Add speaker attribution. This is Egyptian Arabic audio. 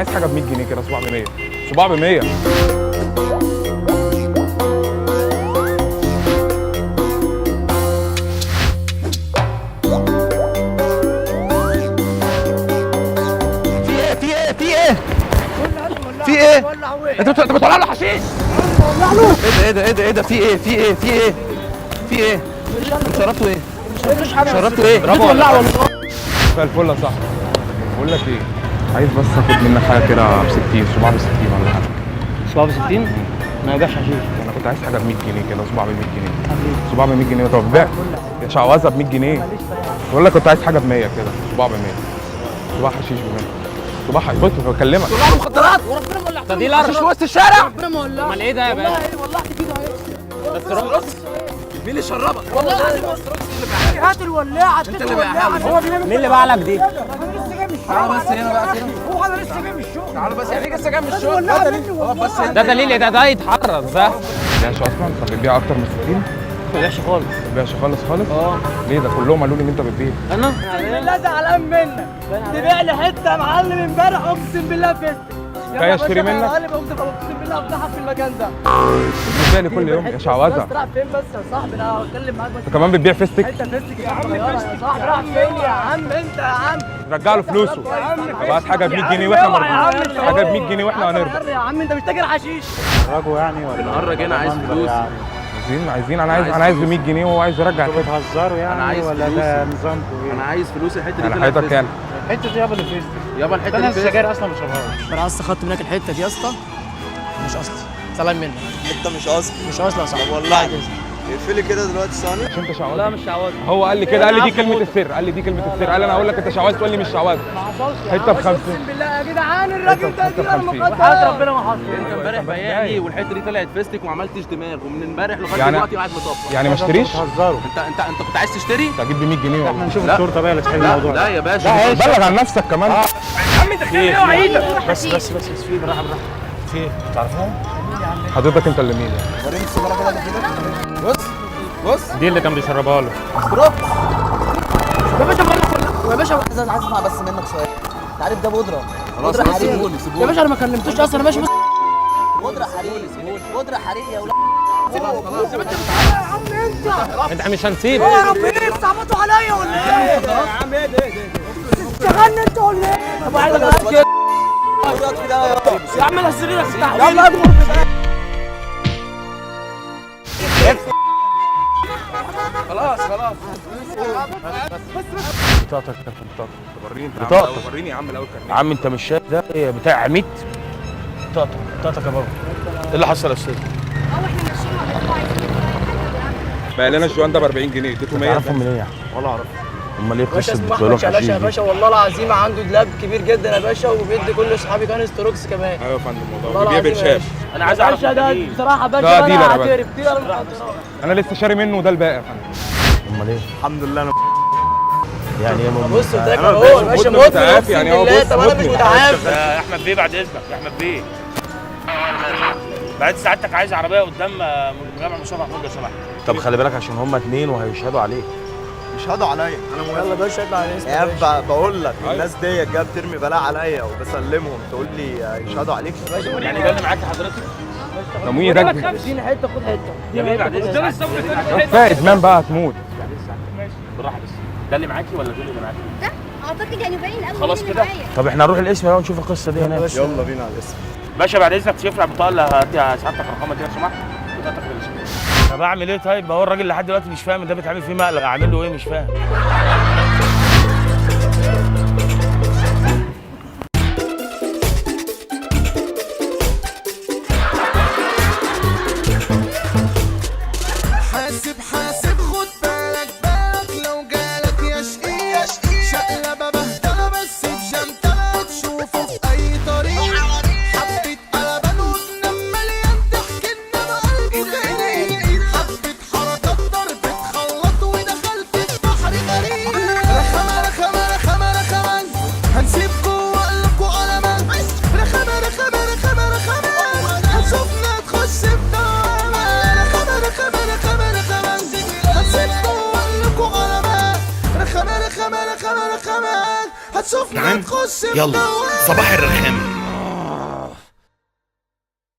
Speaker 1: عايز حاجة ب 100 جنيه كده، صباع ب 100، صباع ب 100.
Speaker 2: في ايه في ايه في ايه في ايه؟ انت بتولع له حشيش؟ ايه ده ايه ده ايه ده في ايه في ايه في ايه في ايه؟ انتوا شربتوا ايه؟ شربتوا ايه؟
Speaker 1: برافو والله. مساء الفل يا صاحبي. بقول لك ايه، عايز بس اخد منك حاجة كده ب 60، صباع ب 60 ولا حاجة.
Speaker 3: صباع ب 60؟ ما يبيعش حشيش.
Speaker 1: انا كنت عايز حاجة ب 100 جنيه كده، صباع ب 100 جنيه، صباع ب 100 جنيه. طب بيع يا شعوذه ب 100 جنيه. بقول لك كنت عايز حاجة ب 100 كده، صباع ب 100، صباع حشيش ب 100، صباع حشيش. بص بكلمك.
Speaker 2: طلعوا مخدرات
Speaker 3: وربنا ما ولعت. دي
Speaker 2: حشيش في وسط الشارع.
Speaker 3: ربنا ما ولعت. امال ايه ده يا باشا؟ والله ولعت كده اهي.
Speaker 2: بس رقص. مين اللي شربك؟
Speaker 3: والله العظيم هات الولاعه.
Speaker 2: انت اللي بايعها.
Speaker 3: هو مين اللي باع لك دي؟
Speaker 4: انا لسه جاي من الشغل.
Speaker 2: تعالوا بس هنا بقى كده.
Speaker 4: هو انا لسه جاي من الشغل.
Speaker 2: تعالوا بس، يعني لسه جاي من الشغل.
Speaker 4: بس
Speaker 3: ده دليل ده يتحرز ده.
Speaker 1: ما بتبيعش اصلا؟ طب بتبيع اكتر من 60؟
Speaker 3: ما بيبيعش خالص.
Speaker 1: ما بتبيعش خالص خالص؟
Speaker 3: اه.
Speaker 1: ليه ده كلهم قالوا لي ان انت بتبيع.
Speaker 3: انا؟
Speaker 4: اقسم بالله زعلان منك. تبيع لي حتة يا معلم امبارح اقسم بالله فيستك.
Speaker 1: جاي اشتري منك؟
Speaker 4: يا معلم اقسم بالله افضحك في المكان ده.
Speaker 1: بتبيع لي كل يوم يا شعوذه.
Speaker 4: راح فين بس يا صاحبي؟ انا هتكلم معاك بس.
Speaker 1: انت كمان بتبيع فيستك؟
Speaker 4: حتة فيستك يا عم يا صاحبي. راح فين يا عم انت يا عم؟
Speaker 1: رجع له فلوسه. طب هات حاجة ب 100 جنيه واحنا مرضيين. حاجة ب 100 جنيه واحنا هنرضى.
Speaker 4: يا عم انت مش تاجر حشيش.
Speaker 5: بتهرجوا يعني ولا
Speaker 6: بنهرج هنا؟ عايز فلوس.
Speaker 1: عايزين انا عايز ب 100 جنيه وهو عايز يرجع.
Speaker 5: انتوا بتهزروا يعني ولا ده نظامكم ايه؟
Speaker 6: انا عايز فلوس الحتة دي.
Speaker 1: يعني حياتك كام؟
Speaker 5: الحتة دي يابا اللي فيستك.
Speaker 6: يابا الحتة
Speaker 5: انا
Speaker 6: دي
Speaker 5: السجاير اصلا ما بشربهاش.
Speaker 3: انا اصلا خدت منك الحتة دي يا اسطى، مش اصلي. زعلان منك.
Speaker 7: انت مش اصلي.
Speaker 3: مش اصلي يا صاحبي.
Speaker 7: والله اقفلي كده دلوقتي ثانية.
Speaker 1: مش انت شعوذه؟
Speaker 3: لا مش شعوذه.
Speaker 1: هو قال لي كده، قال لي دي كلمة السر، قال لي دي كلمة السر، قال انا هقول لك انت شعوذه تقول لي مش شعوذه.
Speaker 4: ما حصلش
Speaker 1: حتة ب 50.
Speaker 4: اقسم بالله يا جدعان الراجل ده dealer مخدرات.
Speaker 3: وحياة ربنا ما حصل.
Speaker 6: انت امبارح بايعني والحتة دي طلعت فيستك وما عملتش دماغ، ومن امبارح لغاية دلوقتي قاعد مطفى.
Speaker 1: يعني ما اشتريش؟
Speaker 5: بتهزروا.
Speaker 6: انت كنت عايز تشتري؟
Speaker 1: انت هتجيب ب 100 جنيه والله.
Speaker 5: احنا نشوف الشرطة بقى اللي تحل الموضوع.
Speaker 6: لا يا باشا،
Speaker 1: بلغ عن نفسك كمان.
Speaker 3: يا عم انت بتعمل ايه؟ اوعى ايدك.
Speaker 5: بس بس بس في بالراحة بالراحة. في ايه؟ تعرفوهم؟
Speaker 1: حضرتك انت اللي مين يعني؟
Speaker 7: وريني السيجارة كده اللي في ايدك. بص بص،
Speaker 5: دي اللي كان بيشربها له.
Speaker 4: يا باشا بقول
Speaker 7: يا باشا عايز اسمع بس منك سؤال. انت عارف ده بودره؟
Speaker 6: خلاص سيبوني سيبوني
Speaker 4: يا باشا. انا ما كلمتوش اصلا. انا ماشي بس.
Speaker 7: بودره حريق، بودره حريق يا ولاد.
Speaker 4: خلاص يا عم انت
Speaker 3: انت مش هنسيبك.
Speaker 4: يا رب ايه بتعبطوا عليا ولا ايه؟ يا عم ايه ده ايه ده؟ اشتغلنا انت ولا ايه؟
Speaker 3: طب عايز
Speaker 7: كده
Speaker 4: يا عم انا سريرك
Speaker 7: يلا ادخل.
Speaker 6: خلاص خلاص.
Speaker 5: بطاقتك يا بطاقتك.
Speaker 1: وريني
Speaker 5: بطاقتك.
Speaker 1: وريني يا عم الاول كارنيه.
Speaker 5: يا عم انت مش شايف ده بتاع عميد؟ بطاقتك بطاقتك يا بابا. ايه اللي حصل يا استاذ؟
Speaker 8: اه احنا ماشيين وحضرتك عايزين
Speaker 1: بقى لنا الجوان ده ب 40 جنيه، اديته 100.
Speaker 5: تعرفهم منين يعني؟
Speaker 7: ولا اعرف.
Speaker 5: امال ايه
Speaker 4: باشا
Speaker 5: قصة
Speaker 4: اسمه
Speaker 5: بتقولوا
Speaker 4: احمد شلاشة
Speaker 5: حشيش
Speaker 4: يا
Speaker 5: دي؟
Speaker 4: باشا، والله العظيم عنده دولاب كبير جدا يا باشا، وبيدي كل اصحابي كان ستروكس كمان.
Speaker 1: ايوه يا فندم
Speaker 4: والله
Speaker 1: والله بيبيع
Speaker 4: العظيم يا
Speaker 1: برشام.
Speaker 4: باشا.
Speaker 5: انا عايز اعرف
Speaker 4: باشا ده بصراحة باشا
Speaker 1: ده
Speaker 4: انا
Speaker 1: dealer يا باشا.
Speaker 4: هعترف dealer مخدرات.
Speaker 1: انا لسه شاري منه وده الباقي يا فندم.
Speaker 5: امال ايه؟
Speaker 7: الحمد لله. انا
Speaker 5: يعني ايه
Speaker 4: بص قلت لك اهو يا باشا
Speaker 1: مدمن
Speaker 4: مدمن
Speaker 1: متعافي
Speaker 4: اقسم
Speaker 1: يعني هو
Speaker 4: بالله.
Speaker 1: بص
Speaker 4: طب انا مش
Speaker 1: مدمن.
Speaker 4: متعافي.
Speaker 5: يا احمد بيه بعد اذنك، يا احمد بيه بعد سعادتك عايز عربية قدام مجمع مصطفى محمود لو سمحت. طب خلي بالك عشان هما اتنين وهيشهدوا عليك.
Speaker 7: يشهدوا عليا انا مهم.
Speaker 4: يلا باشا اطلع على
Speaker 7: يا بقول لك الناس ديت جاية بترمي بلاء عليا وبسلمهم تقول لي يشهدوا عليك.
Speaker 5: يعني ده اللي معاك حضرتك؟
Speaker 1: تمويه رجل.
Speaker 4: اديني حتة خد حتة.
Speaker 5: يا بيه بعد اذنك
Speaker 1: كفاية ادمان بقى هتموت.
Speaker 5: بالراحة بس. ده اللي معاكي ولا دول اللي معاكي؟
Speaker 8: ده اعتقد يعني باين قوي
Speaker 5: خلاص
Speaker 8: مين اللي
Speaker 5: كده؟
Speaker 8: معايا.
Speaker 5: طب احنا هنروح القسم بقى ونشوف القصة دي هناك.
Speaker 7: يلا بينا على الاسم.
Speaker 5: باشا بعد اذنك تشوف لي البطاقة اللي هديها سعادتك رقمها دي لو سمحت. بطاقتك بالاسم. طب اعمل ايه طيب؟ ما هو الراجل لحد دلوقتي مش فاهم ده بيتعمل فيه مقلب، اعمل له ايه مش فاهم.
Speaker 9: حاسب حاسب خد بالك بالك لو جالك يا شقيق شقلبة بهدلة بس بجنتلة تشوفه في أي طريق حبة قلبان وجنان مليان ضحك إنما قلبه تقيل حبة حركات ضرب اتخلط ودخل في البحر غريب رخامة رخامة رخامة رخامة هنسيبكوا وأقلبكوا قلمان رخامة رخامة رخامة رخامة هنشوفنا تخش في دوامة رخامة رخامة رخامة رخامة هنسيبكوا وأقلبكوا قلمان رخامة رخامة رخامة رخامة هتشوفنا تخش في
Speaker 10: يلا
Speaker 9: دوامة.
Speaker 10: صباح الرخامة.